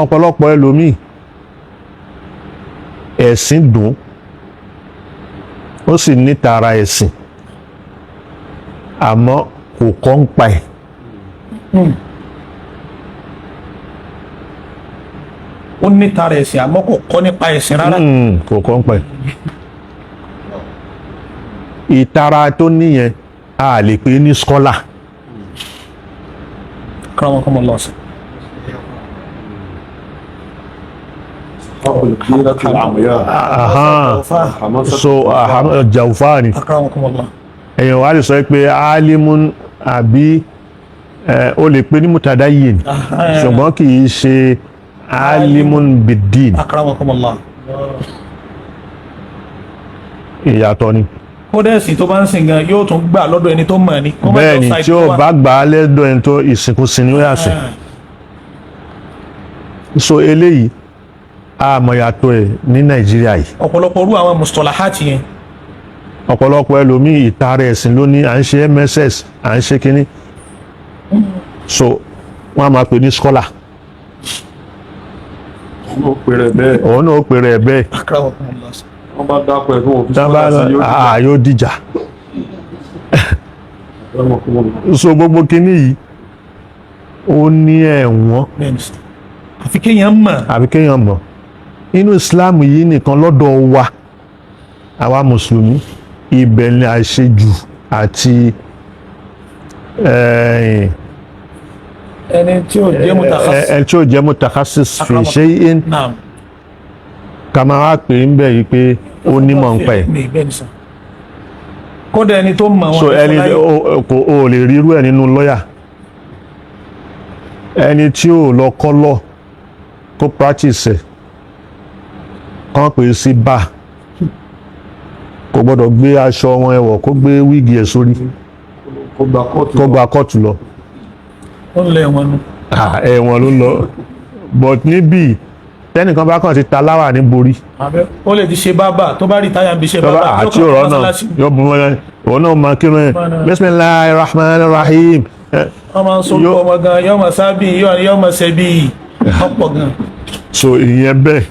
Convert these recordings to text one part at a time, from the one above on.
Ọ̀pọ̀lọpọ̀ ẹlòmíì ẹ̀sìn dùn, ó sì ní tara ẹ̀sìn, àmọ́ kò kọ́ ń pa ẹ̀. Ó ní tara ẹ̀sìn, àmọ́ kò kọ́ nípa ẹ̀sìn rárá. Kò kọ́ ń pa ẹ̀. Ìtara tó níyẹn, a lè pè é ní scholar. Akramakumullah sir. Ahan. So jawfa ni. Akramakumullah. Èèyàn wà lè sọ pé alimun àbí o lè pè ní mutadayin, ṣùgbọ́n kì í ṣe alimun bidin. Akramakumullah. Ìyàtọ̀ ni. Kódà ẹ̀sìn tó bá ń sìn gan yóò tún gbà lọ́dọ̀ ẹni tó mọ̀ ni. Kó má Bẹ́ẹ̀ jẹ́ ni, offside tí ó tó wà. bá gbà á lẹ́dọ̀ ẹni tó ìsìnkú sin ni ó yà sí. So eléyìí, a mọ̀ yàtọ̀ ẹ̀ ní Nàìjíríà yìí. Ọ̀pọ̀lọpọ̀ orú àwọn mustalahati yẹn. Ọ̀pọ̀lọpọ̀ ẹlòmíì, ìtara ẹ̀sìn ló ní, à ń ṣe MSS, à ń ṣe kínní, so wọ́n á máa pè ní scholar. Ó pèrè bẹ́ẹ̀. Òun náà ó pè rẹ̀ bẹ́ẹ̀. Akramakumullah sir. Wọ́n bá dákọ̀ ẹ̀ fún òfin Tábà sọ́lá sí yóò àà yóò dìjà. So gbogbo kínní yìí, ó ní ẹ̀wọ̀n. Bẹ́ẹ̀ ni sir. Àfi kéèyàn mọ̀. Àbí kéèyàn mọ̀ inú Islam yìí nìkan lọ́dọ̀ wa, àwa mùsùlùmí, ibẹ̀ ni àṣejù àti Ẹni tí ò jẹ́ mutakhasis. Ẹ tí ó jẹ́ mutakhasis fi shay'in, Naam. ká máa wá pè ń bẹ̀ yìí pé ó nímọ̀ ń pẹ̀. Bẹ́ẹ̀ ni sir. Kódà ẹni tó mọ̀ wọn. So ẹni kò o lè rí irú ẹ̀ nínú lọ́yà, ẹni tí ò lọ kọ́ lọ kó practice ẹ̀, kàn pè é sí bá, kò gbọ́dọ̀ gbé aṣọ wọn ẹ̀wọ̀, kó gbé wig ẹ̀ sórí, kó gba kóòtù. Kó gba kóòtù lọ. Ó ń lé wọn nu. Ah, ẹ̀wọ̀n ló lọ. But níbí, tẹ́nìkan bá kàn ti ta láwà ní borí, Ó lè ti ṣe bábà, tó bá rí táyà ń bí ṣe tọ́ba bábà. àti ọ̀rọ̀ náà yóò bu wọn, òun náà máa kírun ẹ̀, bismillahir rahmanir rahim. Wọ́n máa ń sọ ọmọ gan, yóò máa sábì, yóò máa ṣẹbi ọ̀pọ̀ gan. So ìyẹn bẹ́ẹ̀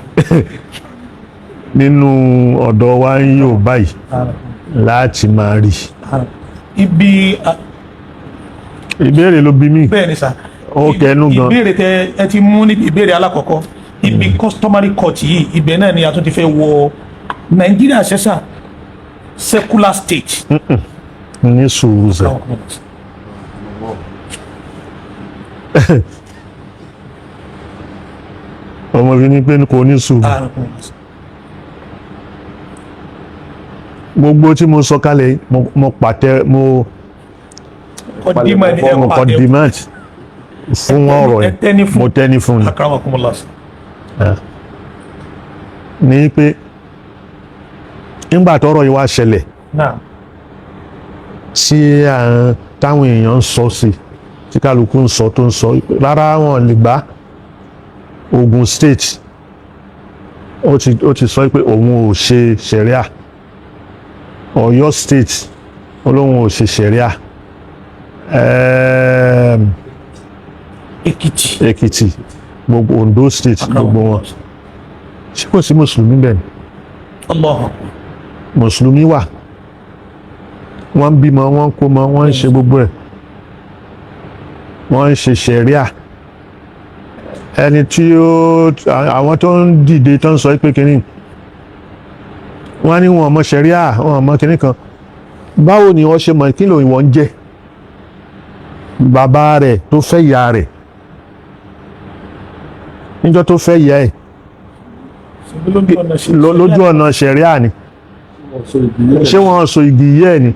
nínú ọ̀dọ̀ wa ń yóò báyìí láti máa rí. Ibi Ìbéèrè ló bí mí. Bẹ́ẹ̀ ni sà. Ó kẹnu gan. Ìbéèrè tẹ ẹ ti mú níbi ìbéèrè alákọ̀ọ́kọ́, ibi customary court yìí, ibẹ̀ náà ni a tún ti fẹ́ wọ Nàìjíríà ṣẹ́sà secular state. Ní sùúrù sẹ. Ọmọ fi ní pé kò ní sùúrù. Gbogbo tí mo sọ kalẹ̀, mo pàtẹ, mo Kọ́dímọ̀ ni ẹ mo kọ pàdé. Demand fún ọ̀rọ̀ Ẹ tẹ́ni yẹn fún. Mo tẹ́ni fún ni. Akramakumullah. Ní pé nígbà tọ́rọ̀ yìí wá ṣẹlẹ̀, Naam. tí à ń táwọn èèyàn ń sọ sí, tí kálukú ń sọ, tó ń sọ rárá, wọn lè gbà. Ogun State, ó ti sọ pé òun ò ṣe ṣẹ̀ríà. Ọ̀yọ́ State, olóhùn ò ṣe ṣẹ̀ríà. Èkìtì. Èkìtì, gbogbo Ondo State, gbogbo wọn. Ṣé kò sí mùsùlùmí bẹ́ẹ̀ ni? Allahu Akbar. Mùsùlùmí wà, wọ́n ń bímọ, wọ́n ń kó mọ, wọ́n ń ṣe gbogbo ẹ̀, wọ́n ń ṣe ṣẹ̀ríà. Ẹni tí ó àwọn tó ń dìde, tó ń sọ pé kínní, wọ́n ní wọn mọ ṣẹ̀ríà, wọn mọ kínní kan. Báwo ni wọ́n ṣe mọ̀? Kí ló wọ́n ń jẹ́ bàbá rẹ̀ tó fẹ́ ìyá rẹ̀, níjọ́ tó fẹ́ ìyá ẹ̀, lójú ọ̀nà ṣẹ̀ríà ni? Ṣé wọ́n so igi yẹ́ ẹ̀ ni?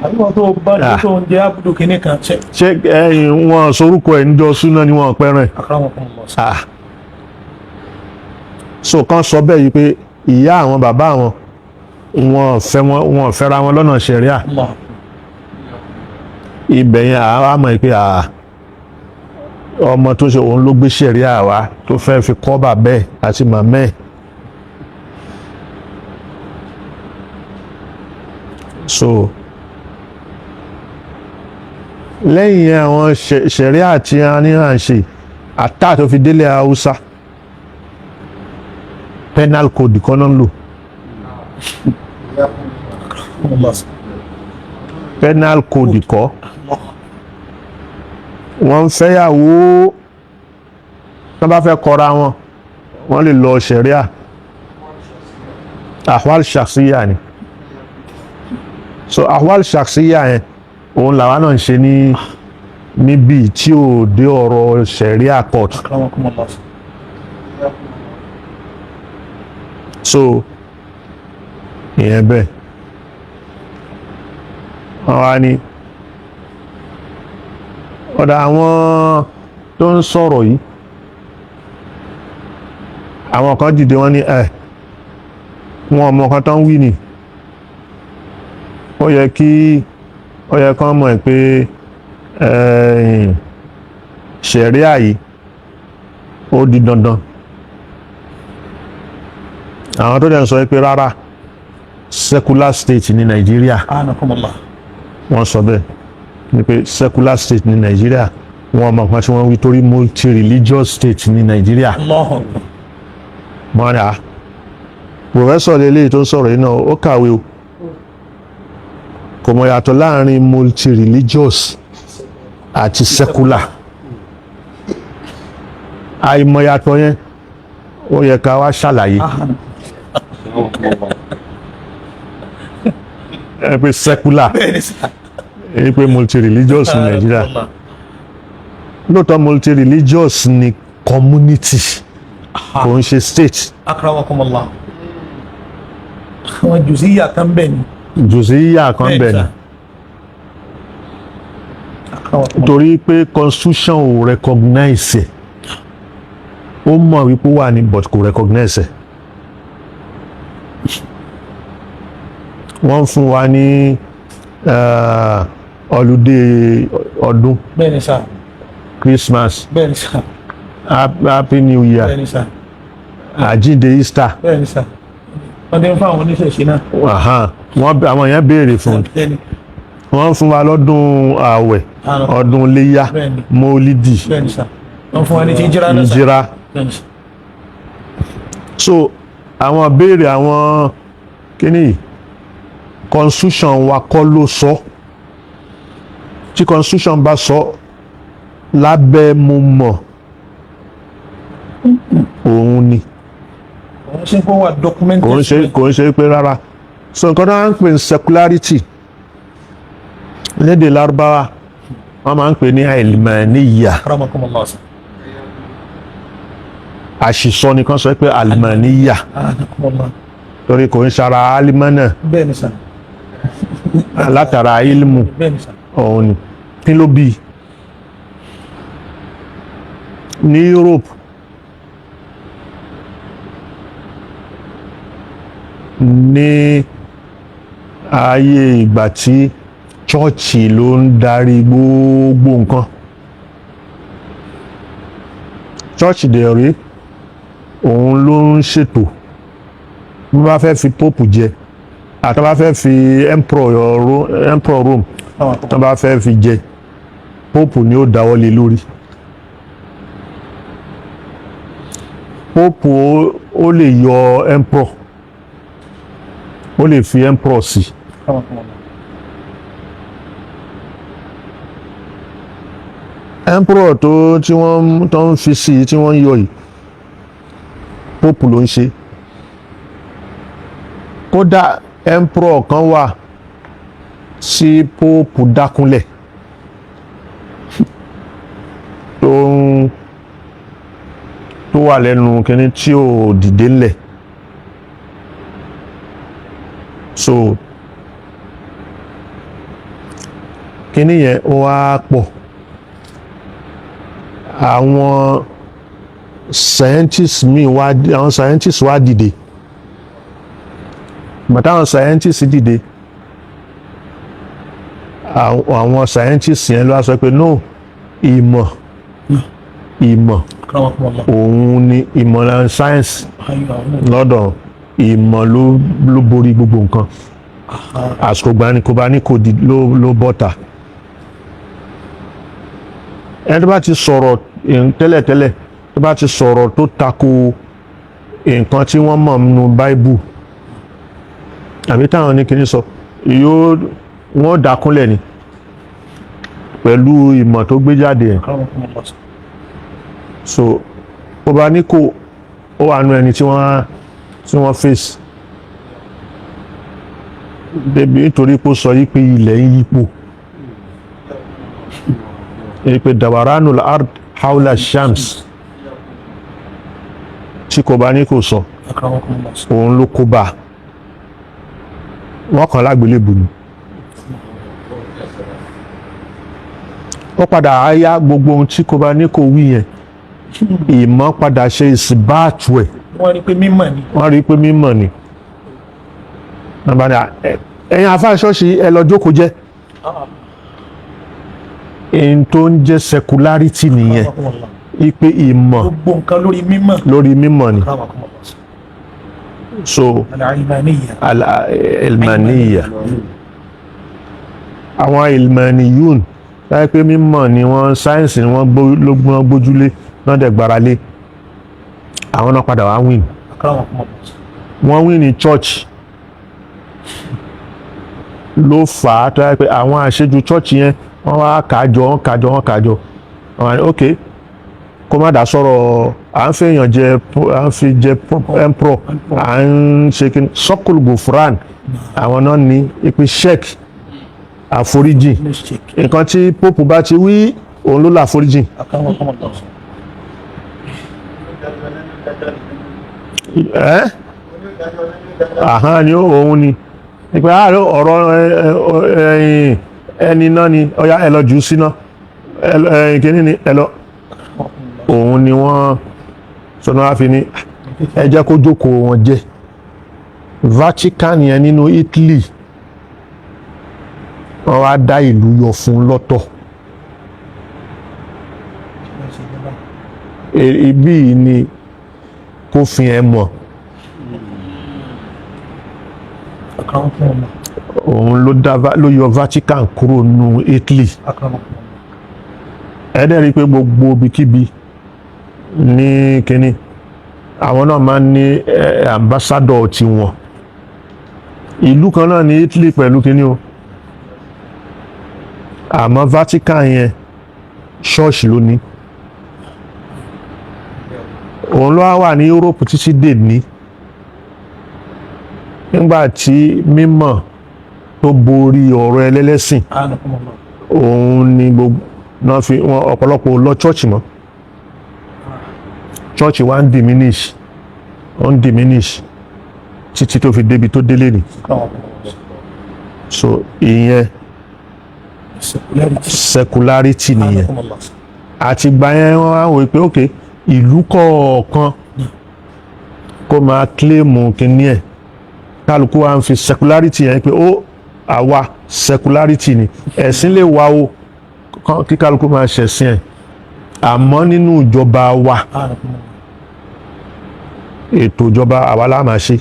Àbí wọn tó bá Ah. tó ń jẹ abudu kìíní kan ṣe. Ṣé ẹ̀yìn wọn sorúkọ ẹ̀ níjọ́ súná ni wọ́n pẹ́ràn ẹ̀? Akramakumullah. Ah. So kan sọ bẹ́ẹ̀ yìí pé ìyá àwọn, bàbá àwọn, wọn fẹ́ wọn, wọn fẹ́ra wọn lọ́nà ṣẹ̀ríà. Allah. Ibẹ̀ yẹn, àá mọ̀ pé ọmọ tó ṣe òun ló gbé ṣẹ̀ríà wá, tó fẹ́ fi kọ́ bàbá ẹ̀ àti màmá ẹ̀. So lẹ́yìn yẹn, àwọn ṣẹ̀ríà tí a ní à ń ṣe, Àtà tó fi délé Haúsá, penal code kan náà ń lò. Allah. Penal code kọ́. Wọ́n ń fẹ́yàwó, tí wọ́n bá fẹ́ kọra wọn, wọ́n lè lọ ṣẹ̀ríà, ahwal shakhsiya ni. So ahwal shakhsiya yẹn, òun làwa náà ń ṣe ní níbí tí ò dé ọ̀rọ̀ ṣẹ̀ríà court. Akramakumullah. So ìyẹn bẹ́ẹ̀, wọ́n wá ní ọ̀dọ̀ àwọn tó ń sọ̀rọ̀ yìí, àwọn kan dìde, wọ́n ní ẹ̀ wọn ọmọ kan tó ń wí ni. Ó yẹ kí ó yẹ kán mọ̀ pé ṣẹ̀ríà yìí, ó di dandan. Àwọn tó dẹ̀ ń sọ pé rárá, secular state ní Nàìjíríà. Anakumullah. Wọ́n sọ bẹ́ẹ̀ ni pé secular state ní Nàìjíríà, wọ́n mọ̀ kan tí wọ́n wí, torí multi-religious state ní Nàìjíríà. Allahu Akbar. Wọ́n ní à professor lélẹ́yìí tó ń sọ̀rọ̀ yìí náà, ó kàwé o, kò mọ̀ yàtọ̀ láàrin multi-religious àti secular. Àìmọ̀ yàtọ̀ yẹn, ó yẹ ká wá ṣàlàyé. Ẹ pé secular, Bẹ́ẹ̀ni sá. ẹ pé multi-religious ní Nàìjíríà. Anakumullah. Lóòótọ́, multi-religious ni community, kò ń ṣe state. Akramakumullah. Àwọn jùzíyà kan bẹ́ẹ̀ ni. Jùsíyà kan bẹ̀ ni. Sá. Akramakumullah. Torí pé constitution ò recognize ẹ̀. Ó mọ̀ wípé ó wà ní, but kò recognize ẹ̀. Wọ́n fún wa ní holiday ọdún, Bẹ́ẹ̀ni sá. Christmas, Bẹ́ẹ̀ni sá. Happy New Year, Bẹ́ẹ̀ni sá. Àjíǹde, Easter. Bẹ́ẹ̀ni sá. Wọ́n ti ń fún àwọn oníṣẹ̀ṣe náà. Ahan. Wọ́n àwọn yẹn béèrè fún. Bẹ́ẹ̀ni. Wọ́n fún wa lọ́dún ààwẹ̀, ọdún léyà, Bẹ́ẹ̀ni. Mólídì. Bẹ́ẹ̀ni sá. Wọ́n fún wa ní ti jíra náà sá. Ìjìra. Bẹ́ẹ̀ni sá. So àwọn béèrè àwọn kíní yìí, constitution wa kọ́ ló sọ. Tí constitution bá sọ lábẹ́, mo mọ̀ òun ni. Òun ṣe kó wà documented. Kò ń ṣe pé rárá. So nǹkan tó máa ń pè ní secularity lédè Lárúbáwá, wọ́n máa ń pè ní almaniya. Akramakumullah sá. Àṣìsọ nìkan sọ pé almaniya, Anakumullah. torí kò ń ṣara alimana, Bẹ́ẹ̀ni sá. látara ilmu. Bẹ́ẹ̀ni sá. Òun ni. Kí ló bí ní Europe ní ayé ìgbà tí chọ́ọ̀chì ló ń darí gbogbo nǹkan? Chọ́ọ̀chì dẹ̀ rí, òun ló ń ṣètò bí wọ́n bá fẹ́ fi pope jẹ, àti wọ́n bá fẹ́ fi emperor Rome tó bá fẹ́ fi jẹ, pope ni ó dáwọ́ lé lórí. Pope ó lè yọ emperor, ó lè fi emperor sí. Akramakumullah. Emperor tó tí wọ́n tó ń fi sí, tí wọ́n ń yọ yìí, pope ló ń ṣe. Kódà emperor kan wà tí pope dákúnlẹ̀, tó wà lẹ́nu kínní tí ò dìde ńlẹ̀. So kínní yẹn, ó wá pọ̀. Àwọn scientists míì wá, àwọn scientists wá dìde. Bàtà àwọn scientists dìde, àwọn scientists yẹn ló wá sọ pé no, ìmọ̀, ìmọ̀ Akramakumullah. òun ni ìmọ̀ náà, science. Ayo, àwọn náà. Lọ́dọ̀ ìmọ̀ ló borí gbogbo nǹkan. Àsìkò gbani kò bá ní kò di ló bọ́ta. Ẹni tó bá ti sọ̀rọ̀ Tẹ́lẹ̀tẹ́lẹ̀, tó bá ti sọ̀rọ̀ tó tako nǹkan tí wọ́n mọ̀ nínú Báíbù àbí táwọn ní kíní sọ, yóò wọ́n dákúnlẹ̀ ni pẹ̀lú ìmọ̀ tó gbé jáde ẹ̀. Akramakumullah. So Kòbáníkò, ó wà nú ẹni tí wọ́n face débi nítorí pé ó sọ yí pé ilẹ̀ ń yípo, yí pé dawaranul ard hawla shams tí Kòbáníkò sọ. Akramakumullah. Òun ló kó bá wọ́n kàn lágbélébùú ni. Ó padà áyá gbogbo ohun tí Kòbáníkò wí yẹn, ìmọ̀ padà ṣe ìsìbáàtù ẹ̀. Wọ́n rí pé mímọ̀ ni. Wọ́n rí i pé mímọ̀ ni. Wọ́n bá ní, "Ẹ̀yin àfáà ṣọ́ọ̀ṣì, ẹ lọ jókòó jẹ́." Èyí tó ń jẹ́ secularity nìyẹn. Akramakumullah. Ipe ìmọ̀ Gbogbo nǹkan lórí mímọ̀. Lórí mímọ̀ ni. Akramakumullah. So Al-ilmaniyya. Al-ilmaniya, àwọn ilmaniyun láì pé mímọ̀ ni wọ́n, sáyẹ́nsì ni wọ́n ló gbọ́n gbójúlé náà dẹ̀ gbára lé, àwọn náà padà wá win. Akramakumullah. Wọ́n win ní church ló fà á tó yẹ pé àwọn àṣejù church yẹn, wọ́n wá kàájọ, wọ́n kàájọ, wọ́n kàájọ, wọ́n á ní ok, kó má dá sọ̀rọ̀ à ń fẹ́yàn jẹ, à ń fi jẹ emperor, à ń ṣe kí sọ́kùlù gòfúrán. Àwọn náà ní ipe sheik àforíjì. Let's check. Nǹkan tí pope bá ti wí, òun ló láforíjì. Akramakumullah. Ẹ́ àhán ni òun ni ìpè àárẹ̀ ọ̀rọ̀ ẹ̀yìn ẹni náà ni ọya ẹ lọ jù ú síná, ẹ̀yìn kìíní ni ẹ lọ, òun ni wọ́n sọ̀nà wá fi ní ẹ jẹ́ kó jókòó wọn jẹ́. Vatican yẹn nínú Italy, wọ́n wá dá ìlú yọ fún lọ́tọ̀. Ibí yìí ni kó fi ẹ mọ̀. Akramakumullah. Òun ló dá ló yọ Vatican kúrò nínú Italy. Akramakumullah. Ẹ dẹ̀ rí i pé gbogbo ibikíbi ní kínní, àwọn náà máa ń ní ambassador tiwọn. Ìlú kan náà ní Italy pẹ̀lú kínní o, àmọ́ Vatican yẹn, ṣọ́ọ̀ṣì ló ní. Òun ló wá wà ní Europe títí dè ní nígbà tí mímọ̀ tó borí ọ̀rọ̀ ẹlẹ́lẹ́sìn. Akramakumullah. Òun ni gbogbo náà fi wọn ọ̀pọ̀lọpọ̀ lọ church mọ́. Church wa ń diminish, ó ń diminish títí tó fi débi tó délé ni. Akramakumullah. So ìyẹn Secularity. Secularity nìyẹn. Akramakumullah. Àti gbà yẹn, wọ́n wá wò pé ok, ìlú kọ̀ọ̀kan kó máa claim kínní ẹ̀. Kálukú wa ń fi secularity yẹn pé ó àwa secularity ni, ẹ̀sìn lè wà o, kí kálukú máa ṣẹ̀sìn ẹ̀, àmọ́ nínú ìjọba wa, Akramakumullah. ètò ìjọba àwa la máa ṣe,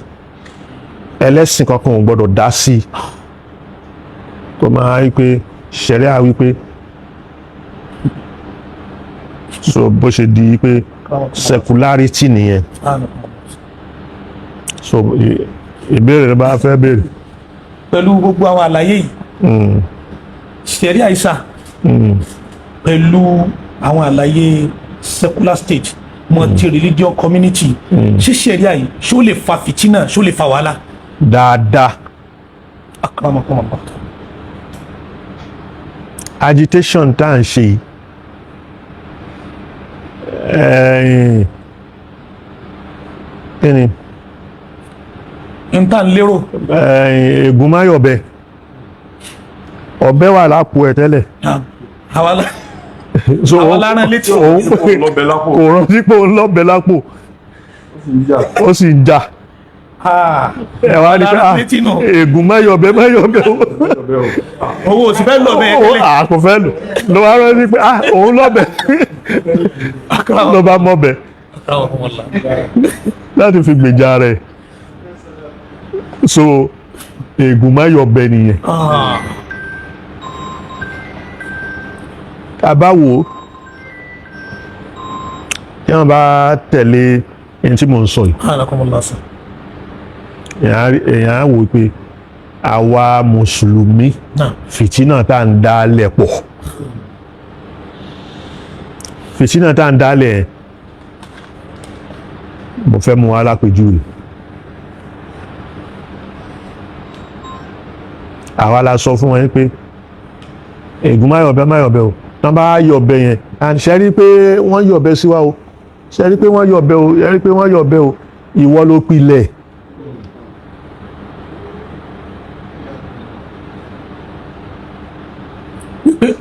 ẹlẹ́sìn kankan ò gbọ́dọ̀ dá sí i, kó máa wí pé ṣẹ̀ríà wí pé. So bó ṣe di pé secularity nìyẹn. Akramakumullah. So ìbéèrè rẹ bá fẹ́ béèrè. Pẹ̀lú gbogbo àwọn àlàyé yìí, ṣẹ̀ríà ìsà pẹ̀lú àwọn àlàyé secular state, multi religion community, ṣé ṣẹ̀ríà yìí, ṣó lè fa fìtínà, ṣó lè fa wàhálà? Dáadáa. Akramakumullah. Agitation tá à ń ṣe yìí, ẹ̀yìn kí ni? N tá n lérò. Ẹ̀yìn ègún máyọ̀bẹ, ọ̀bẹ wà lápò ẹ̀ tẹ́lẹ̀. Àwa So àwa lárán létí. Òun Ó lọ́bẹ lápò. Kò rántí pé òun lọ́bẹ lápò. Ó sì ń jà. Ó sì ń jà. Ah, Ẹ wá ní pé lárán ah, létí nù. Ègún máyọ̀bẹ, máyọ̀bẹ. Lọ́bẹ o. Owó òsì fẹ́ lọ bẹ́ẹ̀ tẹ́lẹ̀. À kò fẹ́ lò ló wá rántí pé ah, òun lọ́bẹ, ló bá mọ̀bẹ Akramakumullah. láti fi gbèjà rẹ̀. So ègún máyọ̀bẹ nìyẹn. Ah, Àbáwò Tí wọ́n bá tẹ̀lé ẹni tí mò ń sọ yìí, Anakumullah sir. èèyàn á wò pé àwa mùsùlùmí, Náà. fìtínà tá à ń dálẹ̀ pọ̀, fìtínà tá à ń dálẹ̀. Mo fẹ́ mú wa lápèjúwe. Àwa la sọ fún wọn pé ègún máyọ̀bẹ máyọ̀bẹ o. Tán bá yọ̀bẹ yẹn, and ṣe rí pé wọ́n yọ̀bẹ sí wa o, ṣe rí pé wọ́n yọ̀bẹ o, ṣe rí pé wọ́n yọ̀bẹ o, ìwọ ló pilẹ̀.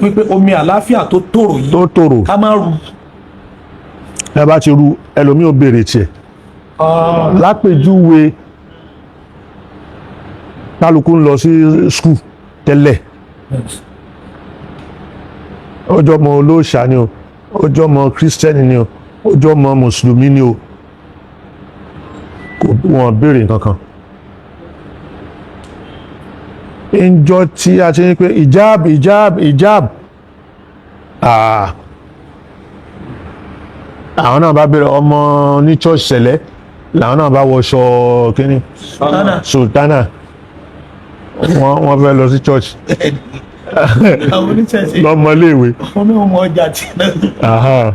Wípé omi àlàáfíà tó tòrò yìí, tó tòrò, ká má ru. Ẹ bá ti ru, ẹlòmíì ò béèrè tiẹ̀. Lápèjúwe, kálukú ń lọ sí school tẹ́lẹ̀, ọjọ́ ọmọ olóòṣà ni o, ọjọ́ ọmọ kírísítẹ́nì ni o, ọjọ́ ọmọ mùsùlùmí ni o, kò wọ́n béèrè nǹkan kan. Ìjọ tí a ti ń pé ìjáàb, ìjáàb, ìjáàb, àwọn náà bá béèrè. Ọmọ ní church sẹ̀lẹ̀ làwọn náà bá wọṣọ kínní. Sultana. Sultana. Wọ́n fẹ́ lọ sí church. Àwọn oníṣẹ̀ṣe. Lọ́mọléèwé. Wọn ní ọmọ ọjà tí náà. Aha.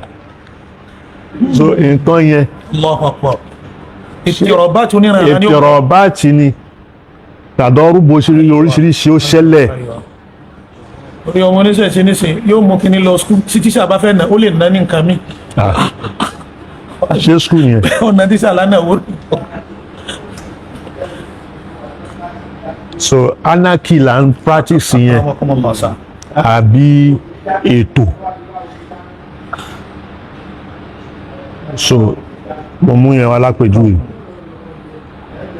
So nǹkan yẹn, Allahu Akbar. Ìtìrọ̀bá tún níran ní. Ètò báàtì ni tàdọ́rù bó ṣe rí oríṣiríṣi ó ṣẹlẹ̀. Orí ọmọ oníṣẹ̀ṣe nísìn yóò mú kíní lọ school, tí tíṣà bá fẹ́ nà, ó lè ná ní nǹkan mi. Ah. Ṣé school yẹn? Ọ̀nà tíṣà lánàá wò. So anarchy là ń practice yẹn Akramakumullah sir. àbí ètò? So mo mú yẹn wá lápèjúwe.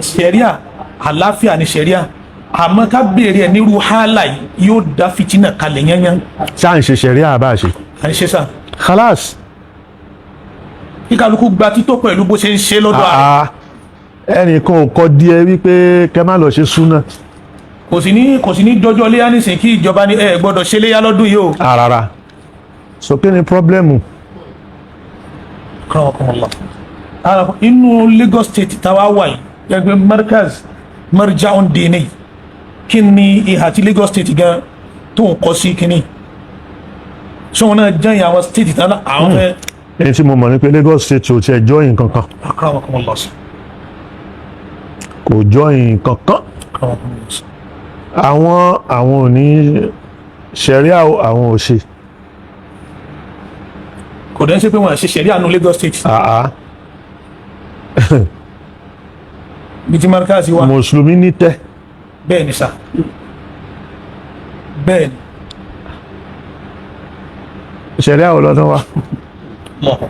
Ṣẹ̀ríà àlàáfíà ni ṣẹ̀ríà, àmọ́ ká béèrè ẹ̀ nírú hálà yìí yóò dá fìtínà kalẹ̀ yányán. Ṣáà ń ṣe ṣẹ̀ríà bá a ṣe? À ń ṣe sà. Khalas. Kí kálukú gba títọ́ pẹ̀lú bó ṣe ń ṣe lọ́dọ̀ ààrẹ. Ah, ẹnìkan ò kọ́ díẹ̀ wípé kẹ́ má lọ ṣe súnà. Kò sí ní dọ́jọ́ léyà nísìn kí ìjọba ní ẹ gbọ́dọ̀ ṣe léyà lọ́dún yìí o. Rárá. So kí ni problem? Akramakumullah. Inú Lagos State táwa wà yìí, ẹgbẹ́ markaz marja'un dini, kí ni ìhà tí Lagos State gan tó ń kọ sí kínní? Ṣé wọn náà jẹ́yìn àwọn state tán àwọn fẹ́? Ẹni tí mo mọ̀ ní pé Lagos State ò tiẹ̀ join kankan. Akramakumullah. Kò join kankan. Akramakumullah. Àwọn ò ní ṣẹ̀ríà o, àwọn ò ṣe. Kò dẹ́ ṣe pé wọ́n ṣe ṣẹ̀ríà nù Lagos State? Àá. Bí tí markaz wà. Mùsùlùmí ní tẹ́. Bẹ́ẹ̀ ni sà, bẹ́ẹ̀ ni. Ṣẹ̀ríà ò lọ́dún wa. Allahu.